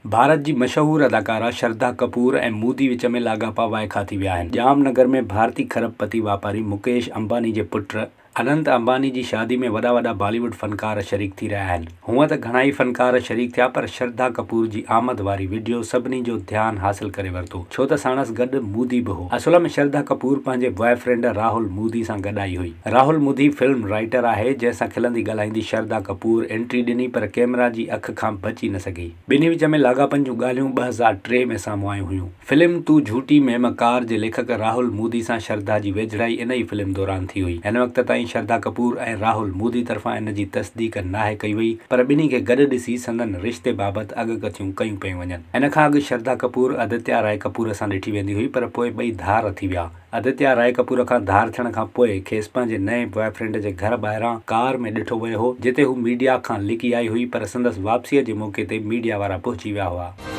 ڀارت جي مشهور اداڪارا شرڌا ڪپور ۽ مودي وچ ۾ لاڳاپا وائکا ٿي ويا آهن. ڄام نگر ۾ ڀارتي کرب پتي واپاري مڪيش امباني جي پٽ اننت امباني جي شادي ۾ وڏا وڏا بالي ووڊ فنڪار شريڪ ٿي رهيا آهن. هونء ته گهڻائي فنڪار شريڪ ٿيا پر شرڌا ڪپور جي آمد واري وڊيو سڀني جو ڌيان حاصل ڪري ورتو ڇو ته ساڻس گڏ مودي به هو. اصل ۾ شرڌا ڪپور پنهنجي بواء فرينڊ راهول مودي سان گڏ آئي هئي. راهول مودي فلم رائيٽر آهي جنهن سان کلندي ڳالهائيندي شرڌا ڪپور انٽري ڏني پر ڪيمرا جي اک کان بچي نه سگهي. ٻنهي وچ ۾ لاڳاپن جون ڳالهيون 2003 ۾ سامهون آيون هيون. فلم تو جهوٽي مين مڪار جي ليکڪ راهول مودي سان شرڌا جي ويجهڙائي ان ئي فلم دوران ٿي هئي. هن وقت تائين شرڌا ڪپور ۽ راهول مودي طرفان ان جي تصديق ناهي ڪئي وئي پر ٻنهي کي گڏ ڏسي سندن رشتي بابت اڳڪٿيون ڪيون پيون وڃن. ان کان اڳ شرڌا ڪپور ادتيا راء ڪپور سان ڏٺي ويندي هئي پر پوء ٻئي ڌار ٿي ويا. ادتيا راء ڪپور کان ڌار ٿيڻ کان پوء کيس پنهنجي نئين بواء فرينڊ جي گهر ٻاهران ڪار ۾ ڏٺو ويو هو جتي هو ميڊيا کان لڪي آئي هئي پر سندس واپسيء جي موقعي تي ميڊيا وارا پهچي ويا هئا.